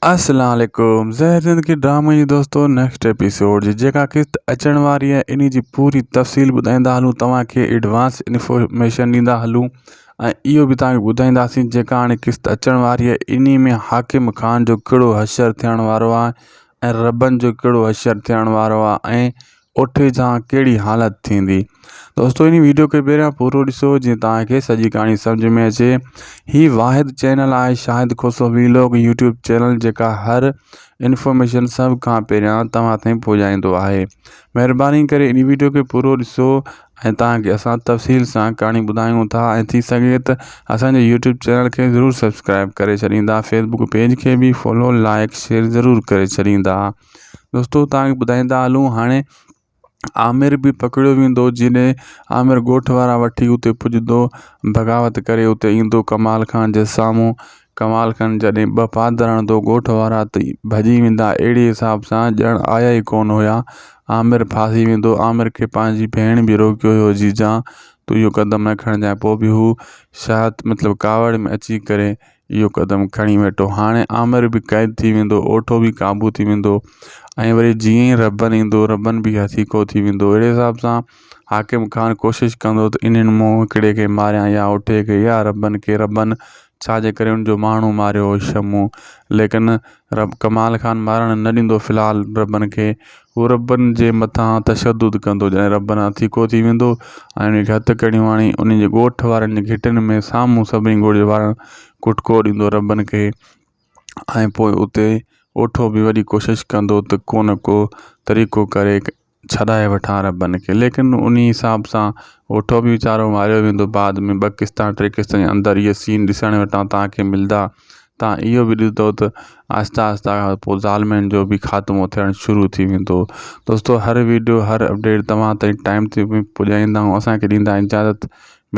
اسلام عليڪم زهر زندگي ڊرامي جي دوستو نيڪسٽ ايپيسوڊ جي جيڪا قسط اچڻ واري آهي انهي جي پوري تفصيل ٻڌائيندا هلون توهان کي ايڊوانس انفارميشن ڏيندا هلون ۽ اهو به توهان کي ٻڌائينداسين جيڪا هاڻي قسط اچڻ واري آهي انهي ۾ حاڪم خان جو ڪهڙو حشر ٿيڻ وارو آهي ۽ ربن جو ڪهڙو حشر ٿيڻ وارو آهي ۽ اوٺي جان ڪهڙي حالت ٿيندي. دوستو ان ويڊيو کي پهريان پورو ڏسو جيئن توهان کي سڄي ڪهاڻي سمجھ ۾ اچي. هي واحد چينل آهي Shahid Khoso vlog YouTube channel جيڪا هر انفارميشن سڀ کان پهريان توهان تائين پهچائيندو آهي. مهرباني ڪري ان ويڊيو کي پورو ڏسو ۽ توهان کي اسان تفصيل سان ڪهاڻي ٻڌايون ٿا ۽ ٿي سگهي ته اسان جي يوٽيوب چينل کي ضرور سبسڪرائب ڪري ڇڏيندا فيسبوڪ پيج کي به فالو لائڪ شيئر ضرور ڪري ڇڏيندا. دوستو توهان کي ٻڌائيندا هلون هاڻي عامر به پڪڙيو ويندو جڏهن عامر ڳوٺ وارا وٺي اتي پڄندو بغاوت ڪري اتي ايندو ڪمال خان جي سامهون ڪمال خان جڏهن ٻه پادر هڻندو ڳوٺ وارا ته ڀڄي ويندا اهڙي حساب سان ڄڻ آيا ئي ڪونه هيا عامر ڦاسي ويندو عامر کي پنهنجي ڀيڻ به روڪيو هيو جيجا تون اهو قدم نه کڻجانء پوء به هو شايد مطلب ڪاوڙ ۾ اچي ڪري اهو قدم کڻي ويٺو. هاڻي عامر به قيد ٿي ويندو، اوٺو به قابو ٿي ويندو ۽ وري جيئن ئي ربن ايندو، ربن به هٿيڪو ٿي ويندو. اهڙي حساب سان حاڪم خان ڪوشش ڪندو ته انهن مون هڪڙي کي ماريان يا اوٺي کي يا ربن کي. ربن ڇا جي ڪري ان جو ماڻهو ماريو هو شمو. ليڪن رب ڪمال خان مارڻ نه ڏيندو في الحال ربن کي. هو ربن جي مٿان تشدد ڪندو جڏهن ربن هٿيڪو ٿي ويندو ۽ انهن کي هٿ ڪڙيون آڻي انهن جي ڳوٺ وارن جي گهٽين ۾ سامهون سڀني ڳوٺ وارن ڪٽڪو ڏيندو ربن کي ۽ پوء اتي اوٺو به وڏي ڪوشش ڪندو ته ڪو نه ڪو طريقو ڪري ڇڏائي وٺان ربن کي ليڪن انهي حساب سان اوٺو به ويچارو ماريو ويندو بعد ۾ ٻه قسطا ٽي قسطن جي اندر اهي سين ڏسڻ وٽان توهان کي ملدا تان اهو به ڏسندو ته آهستي آهستي پوء ظالمن جو به خاتمو ٿيڻ شروع ٿي ويندو دوستو هر ويڊيو هر اپڊيٽ توهان تائين ٽائيم تي پڄائيندا آهيون اسانکي ڏيندا اجازت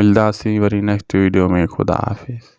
ملداسين وري نيڪسٽ ويڊيو ۾ خدا حافظ.